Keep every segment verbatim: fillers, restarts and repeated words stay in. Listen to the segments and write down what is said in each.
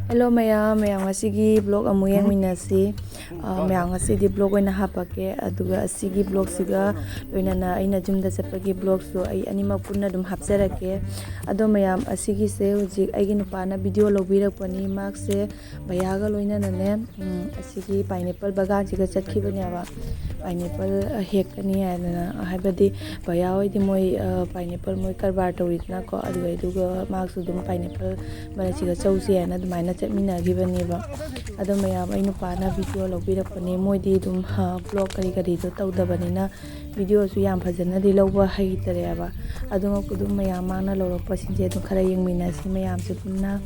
Hello ꯃꯌꯥꯝ, ꯃꯌꯥꯝ ꯉꯁꯤꯒꯤ vlog ꯑꯃꯨꯛ ꯌꯦꯡꯃꯤꯟꯅꯁꯤ꯫ ꯑ, ꯃꯌꯥꯝ ꯉꯁꯤꯗꯤ vlog ꯑꯣꯏꯅ ꯍꯥꯞꯄꯛꯀꯦ, ꯑꯗꯨꯒ ꯑꯁꯤꯒꯤ vlogꯁꯤꯒ ꯂꯣꯏꯅꯅ ꯑꯩꯅ ꯌꯨꯝꯗ ꯆꯠꯄꯒꯤ vlogꯁꯨ ꯑꯩ ꯑꯅꯤꯃꯛ ꯄꯨꯟꯅ ꯑꯗꯨꯝ ꯍꯥꯞꯆꯔꯛꯀꯦ꯫ ꯑꯗꯣ ꯃꯌꯥꯝ, ꯑꯁꯤꯒꯤꯁꯦ ꯍꯧꯖꯤꯛ ꯑꯩꯒꯤ ꯅꯨꯄꯥꯅ video ꯂꯧꯕꯤꯔꯛꯄꯅꯤ꯫ ꯃꯍꯥꯛꯁꯦ ꯚꯩꯌꯥꯒ ꯂꯣꯏꯅꯅꯅꯦ, ꯎꯝ, ꯑꯁꯤꯒꯤ pineapple ꯕꯒꯥꯟꯁꯤꯒ ꯆꯠꯈꯤꯕꯅꯦꯕ꯫ Pineapple, ꯑ, ꯍꯦꯛꯀꯅꯤ ꯍꯥꯏꯗꯅ, ꯍꯥꯏꯕꯗꯤ ꯚꯩꯌꯥ ꯍꯣꯏꯗꯤ ꯃꯣꯏ, ꯑ, pineapple ꯃꯣꯏ ꯀꯔꯕꯥꯔ ꯇꯧꯋꯤꯗꯅꯀꯣ, ꯑꯗꯨꯒ, ꯑꯗꯨꯒ ꯃꯍꯥꯛꯁꯨ ꯑꯗꯨꯝ pineapple ꯃꯔꯛꯁꯤꯒ ꯆꯧꯁꯤ ꯍꯥꯏꯅ ꯑꯗꯨꯃꯥꯏꯅ ꯆꯠꯃꯤꯟꯅꯈꯤꯕꯅꯦꯕ꯫ ꯑꯗꯣ ꯃꯌꯥꯝ, ꯑꯩ ꯅꯨꯄꯥꯅ video ꯂꯧꯕꯤꯔꯛꯄꯅꯦ꯫ ꯃꯣꯏꯗꯤ ꯑꯗꯨꯝ, ꯍꯥ, vlog ꯀꯔꯤ ꯀꯔꯤꯗꯣ ꯇꯧꯗꯕꯅꯤꯅ videoꯁꯨ ꯌꯥꯝ ꯐꯖꯅꯗꯤ ꯂꯧꯕ ꯍꯩꯇꯔꯦꯕ꯫ ꯑꯗꯨꯃꯛꯄꯨ ꯑꯗꯨꯝ ꯃꯌꯥꯝ ꯃꯥꯅ ꯂꯧꯔꯛꯄꯁꯤꯡꯁꯦ ꯑꯗꯨꯝ ꯈꯔ ꯌꯦꯡꯃꯤꯟꯅꯁꯤ ꯃꯌꯥꯝꯁꯦ ꯄꯨꯟꯅ꯫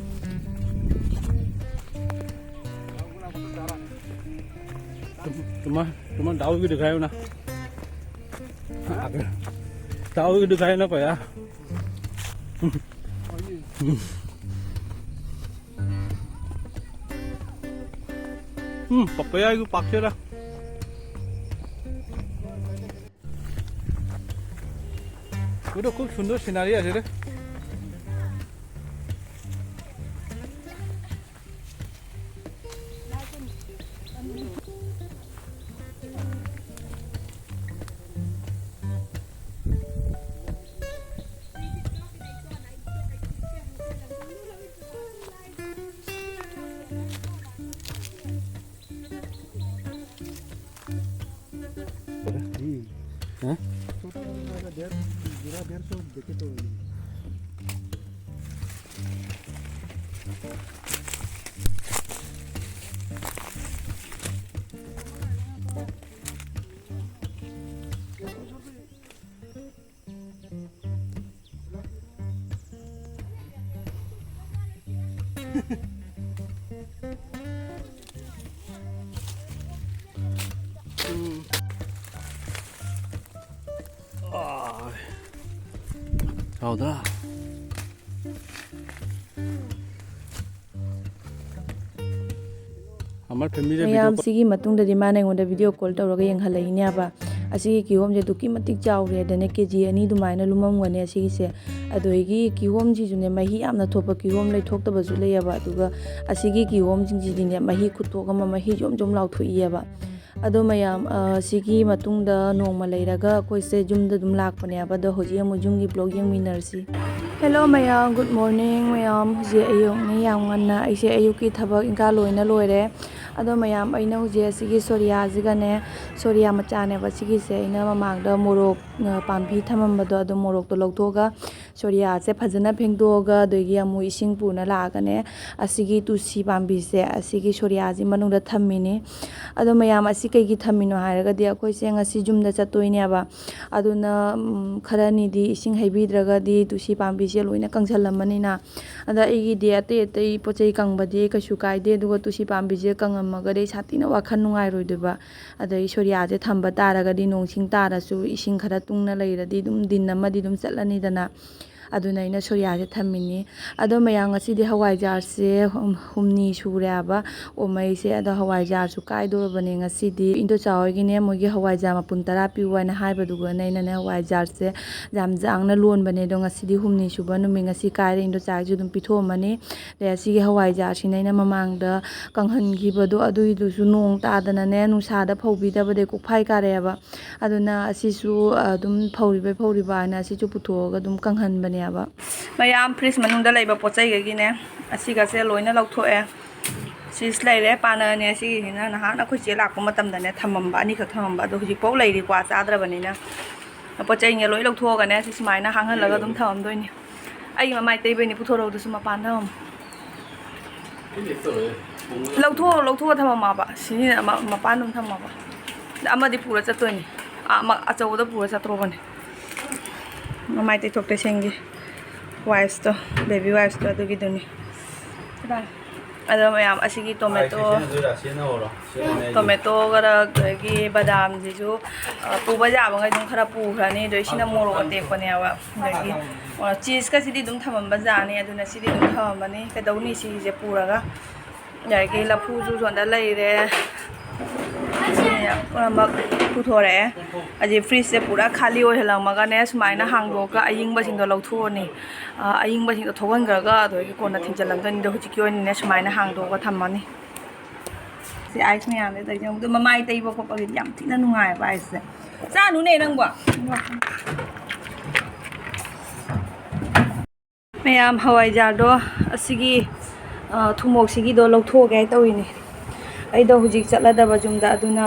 তোমার, তোমার ডাউল কি দেখায় না? ডাউল কি দেখায় না কয়া? হুম, পাপায়া একটু পাকছে না। ওটা খুব সুন্দর সিনারি আছে রে। हाँ? छोटा वाला डेढ़, गिरा डेढ़ सौ देखे तो। ꯍꯥꯎꯗ꯭ꯔꯥ? ꯃꯌꯥꯝ, ꯁꯤꯒꯤ ꯃꯇꯨꯡꯗꯗꯤ ꯃꯥꯅ ꯑꯩꯉꯣꯟꯗ video call ꯇꯧꯔꯒ ꯌꯦꯡꯍꯜꯂꯛꯏꯅꯦꯕ꯫ ꯑꯁꯤꯒꯤ ꯀꯤꯍꯣꯝꯁꯦ ꯑꯗꯨꯛꯀꯤ ꯃꯇꯤꯛ ꯆꯥꯎꯔꯦ, ꯑꯗꯨꯅ ꯀꯦ ꯖꯤ ꯑꯅꯤ ꯑꯗꯨꯃꯥꯏꯅ ꯂꯨꯝꯃꯝꯒꯅꯤ ꯑꯁꯤꯒꯤꯁꯦ꯫ ꯑꯗꯒꯤ ꯀꯤꯍꯣꯝꯁꯤꯁꯨꯅꯦ, ꯃꯍꯤ ꯌꯥꯝꯅ ꯊꯣꯠꯄ ꯀꯤꯍꯣꯝ ꯂꯩꯊꯣꯛꯇꯕꯁꯨ ꯂꯩꯌꯦꯕ꯫ ꯑꯗꯨꯒ ꯑꯁꯤꯒꯤ ꯀꯤꯍꯣꯝꯁꯤꯡꯁꯤꯗꯤꯅꯦ, ꯃꯍꯤ ꯈꯨꯊꯣꯛ ꯑꯃ, ꯃꯍꯤ ꯖꯣꯝ ꯖꯣꯝ ꯂꯥꯎꯊꯣꯛꯏꯑꯕ꯫ ꯑꯗꯣ ꯃꯌꯥꯝ, ꯑ, ꯁꯤꯒꯤ ꯃꯇꯨꯡꯗ ꯅꯣꯡꯃ ꯂꯩꯔꯒ ꯑꯩꯈꯣꯏꯁꯦ ꯌꯨꯝꯗ ꯑꯗꯨꯝ ꯂꯥꯛꯄꯅꯦꯕ꯫ ꯑꯗꯣ ꯍꯧꯖꯤꯛ ꯑꯃꯨꯛ ꯌꯨꯝꯒꯤ vlog ꯌꯦꯡꯃꯤꯟꯅꯔꯁꯤ꯫ Hello ꯃꯌꯥꯝ, good morning ꯃꯌꯥꯝ꯫ ꯍꯧꯖꯤꯛ ꯑꯌꯨꯛꯅꯦ, ꯌꯥꯝ ꯉꯟꯅ꯫ ꯑꯩꯁꯦ ꯑꯌꯨꯛꯀꯤ ꯊꯕꯛ ꯏꯪꯈꯥꯡ ꯂꯣꯏꯅ ꯂꯣꯏꯔꯦ꯫ ꯑꯗꯣ ꯃꯌꯥꯝ, ꯑꯩꯅ ꯍꯧꯖꯤꯛ ꯑꯁꯤꯒꯤ ꯁꯣꯔꯤꯌꯥꯁꯤꯒꯅꯦ, ꯁꯣꯔꯤꯌꯥ ꯃꯆꯥꯅꯦꯕ ꯁꯤꯒꯤꯁꯦ꯫ ꯑꯩꯅ ꯃꯃꯥꯡꯗ ꯃꯣꯔꯣꯛ, ꯑ, ꯄꯥꯝꯕꯤ ꯊꯝꯃꯝꯕꯗꯣ, ꯑꯗꯣ ꯃꯣꯔꯣꯛꯇꯣ ꯂꯧꯊꯣꯛꯑꯒ ꯁꯣꯔꯤꯌꯥꯁꯦ ꯐꯖꯅ ꯐꯦꯡꯗꯣꯛꯑꯒ, ꯑꯗꯒꯤ ꯑꯃꯨꯛ ꯏꯁꯤꯡ ꯄꯨꯅ ꯂꯥꯛꯑꯒꯅꯦ, ꯑꯁꯤꯒꯤ ꯇꯨꯜꯁꯤ ꯄꯥꯝꯕꯤꯁꯦ ꯑꯁꯤꯒꯤ ꯁꯣꯔꯤꯌꯥꯁꯤ ꯃꯅꯨꯡꯗ ꯊꯝꯃꯤꯅꯤ꯫ ꯑꯗꯣ ꯃꯌꯥꯝ, ꯑꯁꯤ ꯀꯩꯒꯤ ꯊꯝꯃꯤꯅꯣ ꯍꯥꯏꯔꯒꯗꯤ, ꯑꯩꯈꯣꯏꯁꯦ ꯉꯁꯤ ꯌꯨꯝꯗ ꯆꯠꯇꯣꯏꯅꯦꯕ꯫ ꯑꯗꯨꯅ, ꯎꯝ, ꯈꯔꯅꯤꯗꯤ ꯏꯁꯤꯡ ꯍꯩꯕꯤꯗ꯭ꯔꯒꯗꯤ ꯇꯨꯜꯁꯤ ꯄꯥꯝꯕꯤꯁꯦ ꯂꯣꯏꯅ ꯀꯪꯁꯜꯂꯝꯃꯅꯤꯅ꯫ ꯑꯗ ꯑꯩꯒꯤꯗꯤ ꯑꯇꯩ ꯑꯇꯩ ꯄꯣꯠ ꯆꯩ ꯀꯪꯕꯗꯤ ꯀꯩꯁꯨ ꯀꯥꯏꯗꯦ, ꯑꯗꯨꯒ ꯇꯨꯜꯁꯤ ꯄꯥꯝꯕꯤꯁꯦ ꯀꯪꯉꯝꯃꯒꯗꯤ ꯑꯩ ꯁꯥꯊꯤꯅ ꯋꯥꯈꯜ ꯅꯨꯡꯉꯥꯏꯔꯣꯏꯗꯣꯏꯕ꯫ ꯑꯗꯩ ꯁꯣꯔꯤꯌꯥꯁꯦ ꯊꯝꯕ ꯇꯥꯔꯒꯗꯤ, ꯅꯣꯡ ꯁꯤꯡ ꯇꯥꯔꯁꯨ ꯏꯁꯤꯡ ꯈꯔ ꯇꯨꯡꯅ ꯂꯩꯔꯗꯤ ꯑꯗꯨꯝ ꯗꯤꯟ ꯑꯃꯗꯤ ꯑꯗꯨꯝ ꯆꯠꯂꯅꯤꯗꯅ꯫ ꯑꯗꯨꯅ ꯑꯩꯅ ꯁꯣꯔꯤꯌꯥꯁꯦ ꯊꯝꯃꯤꯅꯤ꯫ ꯑꯗꯣ ꯃꯌꯥꯝ, ꯉꯁꯤꯗꯤ ꯍꯋꯥꯏꯖꯥꯔꯁꯦ ꯍꯨꯝ-, ꯍꯨꯝꯅꯤ ꯁꯨꯔꯦ ꯍꯥꯏꯕ ꯑꯣꯝꯃꯛꯏꯁꯦ꯫ ꯑꯗꯣ ꯍꯋꯥꯏꯖꯥꯔꯁꯨ ꯀꯥꯏꯗꯣꯔꯕꯅꯦ ꯉꯁꯤꯗꯤ꯫ ꯏꯟꯗꯣꯆꯥ ꯍꯣꯏꯒꯤꯅꯦ, ꯃꯣꯏꯒꯤ ꯍꯋꯥꯏꯖꯥꯔ ꯃꯄꯨꯟ ꯇꯔꯥ ꯄꯤꯌꯨ ꯍꯥꯏꯅ ꯍꯥꯏꯕꯗꯨꯒꯅꯦ, ꯑꯩꯅꯅꯦ ꯍꯋꯥꯏꯖꯥꯔꯁꯦ ꯌꯥꯝ ꯌꯥꯡꯅ ꯂꯣꯟꯕꯅꯦ꯫ ꯑꯗꯣ ꯉꯁꯤꯗꯤ ꯍꯨꯝꯅꯤ ꯁꯨꯕ ꯅꯨꯃꯤꯠ, ꯉꯁꯤ ꯀꯥꯏꯔꯦ꯫ ꯏꯟꯗꯣꯆꯥꯒꯤꯁꯨ ꯑꯗꯨꯝ ꯄꯤꯊꯣꯛꯑꯝꯃꯅꯤ꯫ ꯑꯗꯩ ꯑꯁꯤꯒꯤ ꯍꯋꯥꯏꯖꯥꯔꯁꯤꯅ ꯑꯩꯅ ꯃꯃꯥꯡꯗ ꯀꯪꯍꯟꯈꯤꯕꯗꯣ, ꯑꯗꯨꯏꯗꯨꯁꯨ ꯅꯣꯡ ꯇꯥꯗꯅꯅꯦ, ꯅꯨꯡꯁꯥꯗ ꯐꯧꯕꯤꯗꯕꯗꯩ ꯀꯣꯛꯐꯥꯏ ꯀꯥꯔꯛꯑꯦꯕ꯫ ꯑꯗꯨꯅ ꯑꯁꯤꯁꯨ ꯑꯗꯨꯝ ꯐꯧꯔꯤꯕꯩ ꯐꯧꯔꯤꯕ ꯍꯥꯏꯅ ꯑꯁꯤꯁꯨ ꯄꯨꯊꯣꯛꯑꯒ ꯑꯗꯨꯝ ꯀꯪꯍꯟꯕꯅꯦꯕ꯫ ꯃꯌꯥꯝ, ꯐ꯭ꯔꯤꯖ ꯃꯅꯨꯡꯗ ꯂꯩꯕ ꯄꯣꯠ ꯆꯩꯈꯩꯒꯤꯅꯦ, ꯑꯁꯤꯒꯁꯦ ꯂꯣꯏꯅ ꯂꯧꯊꯣꯛꯑꯦ꯫ ꯁꯤꯁ ꯂꯩꯔꯦ, ꯄꯥꯅꯅꯦ꯫ ꯁꯤꯒꯤꯁꯤꯅ ꯅꯍꯥꯟ ꯑꯩꯈꯣꯏ ꯆꯦ ꯂꯥꯛꯄ ꯃꯇꯝꯗꯅꯦ ꯊꯝꯃꯝꯕ, ꯑꯅꯤꯈꯛ ꯊꯝꯃꯝꯕ, ꯑꯗꯣ ꯍꯧꯖꯤꯛꯐꯥꯎ ꯂꯩꯔꯤ, ꯀ꯭ꯋꯥ ꯆꯥꯗ꯭ꯔꯕꯅꯤꯅ꯫ ꯄꯣꯠ ꯆꯩꯅꯦ ꯂꯣꯏ ꯂꯧꯊꯣꯛꯑꯒꯅꯦ, ꯁꯤ ꯁꯨꯃꯥꯏꯅ ꯍꯥꯡꯍꯜꯂꯒ ꯑꯗꯨꯝ ꯊꯝꯃꯝꯗꯣꯏꯅꯤ꯫ ꯑꯩꯒꯤ ꯃꯃꯥꯏ ꯇꯩꯕꯩꯅꯤ ꯄꯨꯊꯣꯔꯛꯎꯗꯨꯁꯨ ꯃꯄꯥꯟꯗ ꯊꯝꯃꯝꯃꯣ꯫ ꯂꯧꯊꯣꯛꯑꯣ, ꯂꯧꯊꯣꯛꯑ ꯊꯝꯃꯝꯃꯕ꯫ ꯁꯤꯅꯤ ꯑꯃ ꯃꯄꯥꯟ ꯑꯗꯨꯝ ꯊꯝꯃꯕ꯫ ꯑꯃꯗꯤ ꯄꯨꯔ ꯆꯠꯇꯣꯏꯅꯤ꯫ ꯑꯥ, ꯑꯃ ꯑꯆꯧꯕꯗ ꯄꯨꯔ ꯆꯠꯇ꯭ꯔꯣꯕꯅꯤ꯫ ꯃꯃꯥꯏ ꯇꯩꯊꯣꯛ ꯇꯩꯁꯤꯟꯒꯤ wipesꯇꯣ, baby wipesꯇꯣ ꯑꯗꯨꯒꯤꯗꯨꯅꯤ꯫ ꯑꯗꯣ ꯃꯌꯥꯝ, ꯑꯁꯤꯒꯤ tomato, tomato ꯈꯔ, ꯑꯗꯒꯤ ꯕꯗꯥꯝꯁꯤꯁꯨ, ꯑ, ꯄꯨꯕ ꯌꯥꯕꯉꯩ ꯑꯗꯨꯝ ꯈꯔ ꯄꯨꯈ꯭ꯔꯅꯤ꯫ ꯑꯗꯣ ꯁꯤꯅ ꯃꯣꯔꯣꯛ ꯑꯇꯦꯛꯄꯅꯦꯕ꯫ ꯑꯗꯒꯤ, ꯑ, cheeseꯀꯁꯤꯗꯤ ꯑꯗꯨꯝ ꯊꯝꯃꯝꯕ ꯖꯥꯠꯅꯤ꯫ ꯑꯗꯨꯅ ꯁꯤꯗꯤ ꯑꯗꯨꯝ ꯊꯝꯃꯝꯃꯅꯤ꯫ ꯀꯩꯗꯧꯅꯤ ꯁꯤꯒꯤꯁꯦ ꯄꯨꯔꯒ? ꯑꯗꯒꯤ ꯂꯐꯨꯁꯨ ꯁꯣꯝꯗ ꯂꯩꯔꯦ꯫ ꯄꯨꯝꯅꯃꯛ ꯄꯨꯊꯣꯔꯛꯑꯦ꯫ ꯑꯁꯤ ꯐ꯭ꯔꯤꯖꯁꯦ ꯄꯨꯔꯥ ꯈꯥꯂꯤ ꯑꯣꯏꯍꯜꯂꯝꯃꯒꯅꯦ, ꯁꯨꯃꯥꯏꯅ ꯍꯥꯡꯗꯣꯛꯑꯒ ꯑꯌꯤꯡꯕꯁꯤꯡꯗꯣ ꯂꯧꯊꯣꯛꯑꯅꯤ꯫ ꯑ, ꯑꯌꯤꯡꯕꯁꯤꯡꯗꯣ ꯊꯣꯛꯍꯟꯈ꯭ꯔꯒ ꯑꯗꯨꯗꯒꯤ ꯀꯣꯟꯅ ꯊꯤꯡꯖꯤꯜꯂꯝꯗꯣꯏꯅꯤꯗꯣ꯫ ꯍꯧꯖꯤꯛꯀꯤ ꯑꯣꯏꯅꯅꯦ ꯁꯨꯃꯥꯏꯅ ꯍꯥꯡꯗꯣꯛꯑꯒ ꯊꯝꯃꯅꯤ꯫ ꯁꯤ ꯑꯥꯏꯁ ꯃꯌꯥꯝꯁꯦ ꯇꯧꯔꯤꯁꯦ, ꯑꯗꯨ ꯃꯃꯥꯏ ꯇꯩꯕ ꯈꯣꯠꯄꯒꯤꯗꯤ ꯌꯥꯝ ꯊꯤꯅ ꯅꯨꯡꯉꯥꯏꯕ ꯑꯥꯏꯁꯁꯦ꯫ ꯆꯥꯅꯨꯅꯦ ꯅꯪꯕꯣ꯫ ꯃꯌꯥꯝ, ꯍꯋꯥꯏꯖꯥꯔꯗꯣ ꯑꯁꯤꯒꯤ, ꯑ, ꯊꯨꯝꯃꯣꯛꯁꯤꯒꯤꯗꯣ ꯂꯧꯊꯣꯛꯑꯒꯦ ꯍꯥꯏ ꯇꯧꯔꯤꯅꯦ꯫ ꯑꯩꯗꯣ ꯍꯧꯖꯤꯛ ꯆꯠꯂꯗꯕ ꯌꯨꯝꯗ, ꯑꯗꯨꯅ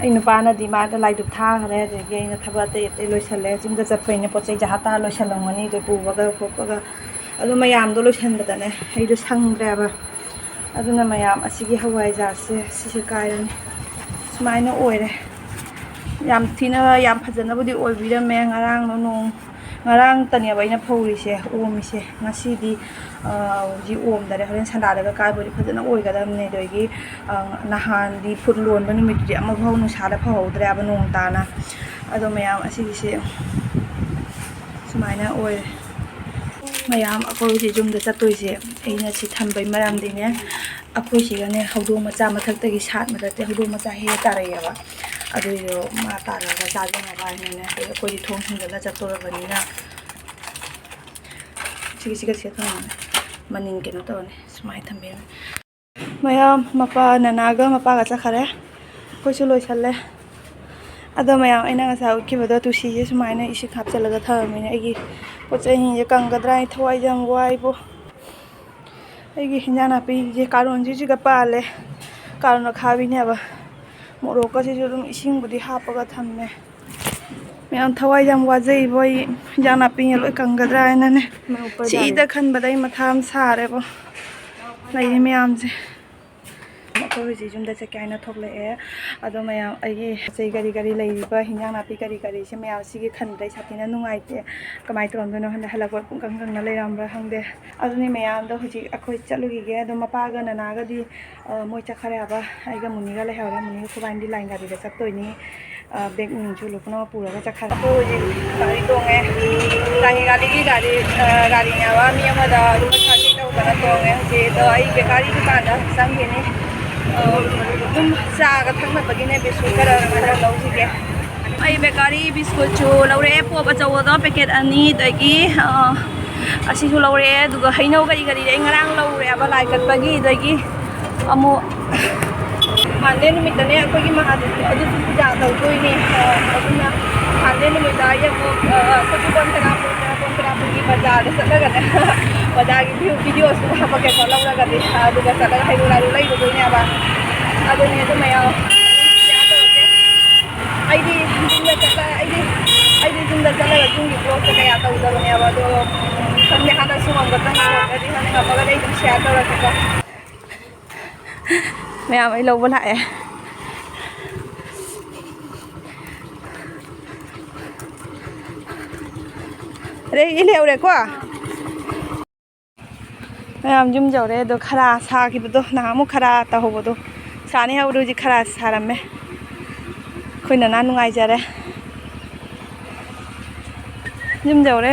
ꯑꯩ ꯅꯨꯄꯥꯅꯗꯤ ꯃꯥꯗ ꯂꯥꯏꯗꯨꯛ ꯊꯥꯈ꯭ꯔꯦ, ꯑꯗꯒꯤ ꯑꯩꯅ ꯊꯕꯛ ꯑꯇꯩ ꯑꯇꯩ ꯂꯣꯏꯁꯜꯂꯦ꯫ ꯌꯨꯝꯗ ꯆꯠꯄꯩꯅꯦ ꯄꯣꯠ ꯆꯩ ꯖꯍꯥ ꯇꯥꯍꯥ ꯂꯣꯏꯁꯜꯂꯝꯒꯅꯤ, ꯑꯗꯨ ꯄꯨꯕꯒ ꯈꯣꯠꯄꯒ ꯑꯗꯨ ꯃꯌꯥꯝꯗꯣ ꯂꯣꯏꯁꯟꯕꯗꯅꯦ ꯑꯩꯗꯣ ꯁꯪꯗ꯭ꯔꯦꯕ꯫ ꯑꯗꯨꯅ ꯃꯌꯥꯝ, ꯑꯁꯤꯒꯤ ꯍꯋꯥꯏꯖꯥꯔꯁꯦ ꯁꯤꯁꯦ ꯀꯥꯏꯔꯅꯤ꯫ ꯁꯨꯃꯥꯏꯅ ꯑꯣꯏꯔꯦ꯫ ꯌꯥꯝ ꯊꯤꯅ, ꯌꯥꯝ ꯐꯖꯅꯕꯨꯗꯤ ꯑꯣꯏꯕꯤꯔꯝꯃꯦ꯫ ꯉꯔꯥꯡꯗꯣ ꯅꯣꯡ, ꯉꯔꯥꯡꯇꯅꯦꯕ ꯑꯩꯅ ꯐꯧꯔꯤꯁꯦ, ꯑꯣꯝꯃꯤꯁꯦ꯫ ꯉꯁꯤꯗꯤ, ꯑ, ꯍꯧꯖꯤꯛ ꯑꯣꯝꯗꯔꯦ꯫ ꯍꯣꯔꯦꯟ ꯁꯟꯗꯥꯗꯒ ꯀꯥꯏꯕꯗꯤ ꯐꯖꯅ ꯑꯣꯏꯒꯗꯕꯅꯦ꯫ ꯑꯗꯒꯤ, ꯑ, ꯅꯍꯥꯟꯗꯤ ꯐꯨꯠ ꯂꯣꯟꯕ ꯅꯨꯃꯤꯠꯇꯨꯗꯤ ꯑꯃꯐꯥꯎ ꯅꯨꯡꯁꯥꯗ ꯐꯧꯍꯧꯗ꯭ꯔꯦꯕ, ꯅꯣꯡ ꯇꯥꯅ꯫ ꯑꯗꯣ ꯃꯌꯥꯝ, ꯑꯁꯤꯒꯤꯁꯦ ꯁꯨꯃꯥꯏꯅ ꯑꯣꯏꯔꯦ꯫ ꯃꯌꯥꯝ, ꯑꯩꯈꯣꯏ ꯍꯧꯖꯤꯛ ꯌꯨꯝꯗ ꯆꯠꯇꯣꯏꯁꯦ, ꯑꯩꯅ ꯁꯤ ꯊꯝꯕꯩ ꯃꯔꯝꯗꯤꯅꯦ, ꯑꯩꯈꯣꯏ ꯁꯤꯒꯅꯦ ꯍꯧꯗꯣꯡ ꯃꯆꯥ ꯃꯊꯛꯇꯒꯤ ꯁꯥꯠ ꯃꯊꯛꯇꯒꯤ ꯍꯧꯗꯣꯡ ꯃꯆꯥ ꯍꯦꯛ ꯇꯥꯔꯛꯑꯦꯕ꯫ ꯑꯗꯨꯏꯗꯣ ꯃꯥ ꯇꯥꯔꯛꯑꯒ ꯆꯥꯖꯅꯕ ꯍꯥꯏꯅꯅꯦ, ꯑꯗꯩ ꯑꯩꯈꯣꯏꯗꯤ ꯊꯣꯡ ꯊꯤꯡꯖꯤꯜꯂ ꯆꯠꯇꯣꯔꯕꯅꯤꯅ ꯁꯤꯒꯤ ꯁꯤꯒ ꯁꯤꯒ ꯊꯝꯃꯝꯃꯦ꯫ ꯃꯅꯤꯟ ꯀꯩꯅꯣ ꯇꯧꯔꯅꯤ, ꯁꯨꯃꯥꯏꯅ ꯊꯝꯕꯤꯔꯝꯃꯦ꯫ ꯃꯌꯥꯝ, ꯃꯄꯥ, ꯅꯅꯥꯒ ꯃꯄꯥꯒ ꯆꯠꯈꯔꯦ꯫ ꯑꯩꯈꯣꯏꯁꯨ ꯂꯣꯏꯁꯜꯂꯦ꯫ ꯑꯗꯣ ꯃꯌꯥꯝ, ꯑꯩꯅ ꯉꯁꯥꯏ ꯎꯠꯈꯤꯕꯗꯣ ꯇꯨꯁꯤꯁꯦ ꯁꯨꯃꯥꯏꯅ ꯏꯁꯤꯡ ꯍꯥꯞꯆꯤꯜꯂꯒ ꯊꯝꯃꯝꯃꯤꯅꯦ꯫ ꯑꯩꯒꯤ ꯄꯣꯠ ꯆꯩꯁꯤꯡꯁꯦ ꯀꯪꯒꯗ꯭ꯔꯥ ꯍꯥꯏꯅ ꯊꯋꯥꯏꯁꯦ ꯌꯥꯝ ꯋꯥꯏꯕꯣ꯫ ꯑꯩꯒꯤ ꯍꯤꯟꯖꯥꯡ ꯅꯥꯄꯤꯁꯦ ꯀꯥꯔꯣꯟꯁꯤꯁꯤꯒ ꯄꯥꯜꯂꯦ꯫ ꯀꯥꯔꯣꯟ ꯑꯈꯥꯕꯤꯅꯦꯕ꯫ ꯃꯣꯔꯣꯛꯀꯁꯤꯁꯨ ꯑꯗꯨꯝ ꯏꯁꯤꯡꯕꯨꯗꯤ ꯍꯥꯞꯄꯒ ꯊꯝꯃꯦ꯫ ꯃꯌꯥꯝ, ꯊꯋꯥꯏ ꯌꯥꯝ ꯋꯥꯖꯩꯕꯣ꯫ ꯑꯩ ꯍꯤꯟꯖꯥꯡ ꯅꯥꯄꯤꯅ ꯂꯣꯏ ꯀꯪꯒꯗ꯭ꯔꯥ ꯍꯥꯏꯅꯅꯦ꯫ ꯁꯤꯗ ꯈꯟꯕꯗ ꯑꯩ ꯃꯊꯥ ꯌꯥꯝ ꯁꯥꯔꯦꯕꯣ꯫ ꯂꯩꯔꯤ ꯃꯌꯥꯝꯁꯦ꯫ ꯑꯩꯈꯣꯏ ꯍꯧꯖꯤꯛ ꯌꯨꯝꯗ ꯆꯠꯀꯦ ꯍꯥꯏꯅ ꯊꯣꯛꯂꯛꯑꯦ꯫ ꯑꯗꯣ ꯃꯌꯥꯝ, ꯑꯩꯒꯤ ꯄꯣꯠ ꯆꯩ ꯀꯔꯤ ꯀꯔꯤ ꯂꯩꯔꯤꯕ, ꯍꯤꯟꯖꯥꯡ ꯅꯥꯄꯤ ꯀꯔꯤ ꯀꯔꯤꯁꯦ ꯃꯌꯥꯝ ꯁꯤꯒꯤ ꯈꯟꯕꯗ ꯑꯩ ꯁꯥꯊꯤꯅ ꯅꯨꯡꯉꯥꯏꯇꯦ꯫ ꯀꯃꯥꯏꯅ ꯇꯧꯔꯝꯗꯣꯏꯅꯣ ꯈꯪꯗꯦ꯫ ꯍꯜꯂꯛꯄ ꯄꯨꯡꯀꯪ ꯀꯪꯅ ꯂꯩꯔꯝꯕ꯭ꯔꯥ ꯈꯪꯗꯦ꯫ ꯑꯗꯨꯅꯤ ꯃꯌꯥꯝꯗꯣ ꯍꯧꯖꯤꯛ ꯑꯩꯈꯣꯏ ꯆꯠꯂꯨꯈꯤꯒꯦ꯫ ꯑꯗꯣ ꯃꯄꯥꯒ ꯅꯅꯥꯒꯗꯤ, ꯑ, ꯃꯣꯏ ꯆꯠꯈ꯭ꯔꯦ ꯍꯥꯏꯕ꯫ ꯑꯩꯒ ꯃꯨꯅꯤꯒ ꯂꯩꯍꯧꯔꯦ꯫ ꯃꯨꯅꯤꯒ ꯈꯨꯕꯥꯏꯅꯗꯤ ꯂꯥꯏꯟ ꯒꯥꯔꯤꯗ ꯆꯠꯇꯣꯏꯅꯤ꯫ ꯑ, ꯕꯦꯒ ꯅꯨꯡꯁꯨ ꯂꯣꯏ ꯄꯨꯝꯅꯃꯛ ꯄꯨꯔꯒ ꯆꯠꯈ꯭ꯔꯦ꯫ ꯑꯩꯈꯣꯏ ꯍꯧꯖꯤꯛ ꯒꯥꯔꯤ ꯇꯣꯡꯉꯦ꯫ ꯒꯥꯔꯤ, ꯒꯥꯔꯤꯒꯤ ꯒꯥꯔꯤ, ꯑ, ꯒꯥꯔꯤꯅꯦꯕ꯫ ꯃꯤ ꯑꯃꯗ ꯂꯨꯄꯥ ꯊꯥꯔꯇꯤ ꯇꯧꯗꯅ ꯇꯣꯡꯉꯦ꯫ ꯍꯧꯖꯤꯛ ꯑꯗꯣ ꯑꯩ ꯕꯦꯀꯥꯔꯤ ꯗꯨꯀꯥꯟꯗ ꯆꯪꯈꯤꯅꯤ꯫ ꯑꯗꯨꯝ ꯆꯥꯒ ꯊꯛꯅꯕꯒꯤꯅꯦ ꯕꯤꯁꯀꯨꯠ ꯈꯔ ꯈꯔ ꯂꯧꯁꯤꯒꯦ꯫ ꯑꯩ ꯕꯦꯀꯥꯔꯤ ꯕꯤꯁꯀꯨꯠꯁꯨ ꯂꯧꯔꯛꯑꯦ, ꯄꯣꯞ ꯑꯆꯧꯕꯗꯣ ꯄꯦꯀꯦꯠ ꯑꯅꯤ, ꯑꯗꯒꯤ, ꯑ, ꯑꯁꯤꯁꯨ ꯂꯧꯔꯛꯑꯦ꯫ ꯑꯗꯨꯒ ꯍꯩꯅꯧ ꯀꯔꯤ ꯀꯔꯤꯗꯤ ꯑꯩ ꯉꯔꯥꯡ ꯂꯧꯔꯦꯕ ꯂꯥꯏ ꯀꯠꯄꯒꯤ꯫ ꯑꯗꯒꯤ ꯑꯃꯨꯛ ꯃꯟꯗꯦ ꯅꯨꯃꯤꯠꯇꯅꯦ ꯑꯩꯈꯣꯏꯒꯤ ꯃꯍꯥꯗꯦꯕ ꯑꯗꯨꯁꯨ ꯄꯨꯖꯥ ꯇꯧꯗꯣꯏꯅꯦ꯫ ꯑ, ꯑꯗꯨꯅ ꯃꯟꯗꯦ ꯅꯨꯃꯤꯠꯇ ꯑꯩ ꯑꯃꯨꯛ, ꯑ, ꯑꯩꯈꯣꯏꯒꯤ ꯀꯣꯟ ꯁꯦꯅꯥꯄꯇꯤꯗ, ꯀꯣꯟ ꯁꯦꯅꯥꯄꯇꯤꯒꯤ ꯕꯖꯥꯔꯗ ꯆꯠꯂꯒꯅꯦ, ꯕꯖꯥꯔꯒꯤ ꯚꯤꯗꯤꯑꯣꯁꯨ ꯍꯥꯄꯛꯀꯦꯀꯣ, ꯂꯧꯔꯒꯗꯤ꯫ ꯑꯗꯨꯒ ꯆꯠꯂꯒ ꯍꯩꯔꯨ ꯂꯥꯏꯔꯨ ꯂꯩꯔꯨꯗꯣꯏꯅꯦꯕ꯫ ꯑꯗꯨꯅꯦ, ꯑꯗꯨ ꯃꯌꯥꯝ share ꯇꯧꯔꯛꯀꯦ꯫ ꯑꯩꯗꯤ ꯌꯨꯝꯗ ꯆꯠꯂ-, ꯑꯩꯗꯤ, ꯑꯩꯗꯤ ꯌꯨꯝꯗ ꯆꯠꯂꯒ ꯌꯨꯝꯒꯤ vlogꯁꯦ ꯀꯌꯥ ꯇꯧꯗꯕꯅꯦꯕ꯫ ꯑꯗꯣ, ꯎꯝ, ꯈꯪꯗꯦ, ꯍꯟꯗꯛꯁꯨ ꯉꯝꯒꯗ꯭ꯔꯥ ꯉꯝꯃꯣꯏꯗ꯭ꯔꯗꯤ ꯈꯪꯗꯦ, ꯉꯝꯃꯒꯗꯤ ꯑꯩ ꯑꯗꯨꯝ share ꯇꯧꯔꯛꯀꯦꯀꯣ꯫ ꯃꯌꯥꯝ ꯑꯩ ꯂꯧꯕ ꯂꯥꯛꯑꯦ꯫ ꯑꯗꯩ ꯏ ꯂꯩꯍꯧꯔꯦꯀꯣ꯫ ꯃꯌꯥꯝ ꯌꯨꯝ ꯌꯧꯔꯦ꯫ ꯑꯗꯣ ꯈꯔ ꯁꯥꯈꯤꯕꯗꯣ, ꯅꯍꯥꯟꯃꯨꯛ ꯈꯔ ꯇꯧꯍꯧꯕꯗꯣ, ꯁꯥꯅꯤ ꯍꯥꯏꯕꯗꯣ ꯍꯧꯖꯤꯛ ꯈꯔ ꯁꯥꯔꯝꯃꯦ꯫ ꯑꯩꯈꯣꯏ ꯅꯅꯥ ꯅꯨꯡꯉꯥꯏꯖꯔꯦ꯫ ꯌꯨꯝ ꯌꯧꯔꯦ꯫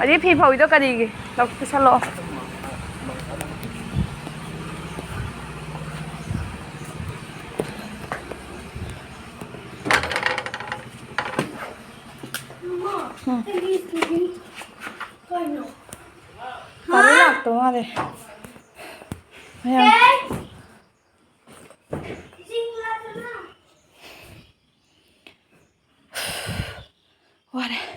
ꯑꯗꯩ ꯐꯤ ꯐꯧꯔꯤꯗꯣ ꯀꯔꯤꯒꯤ? ꯂꯧ-, ꯄꯨꯁꯜꯂꯛꯑꯣ꯫ ꯎꯝ꯫ ꯀꯩꯅꯣ? ꯒꯥꯔꯤ ꯂꯥꯛꯇꯧ ꯃꯥꯜꯂꯦ꯫ ꯃꯌꯥꯝ꯫ ꯋꯥꯔꯦ꯫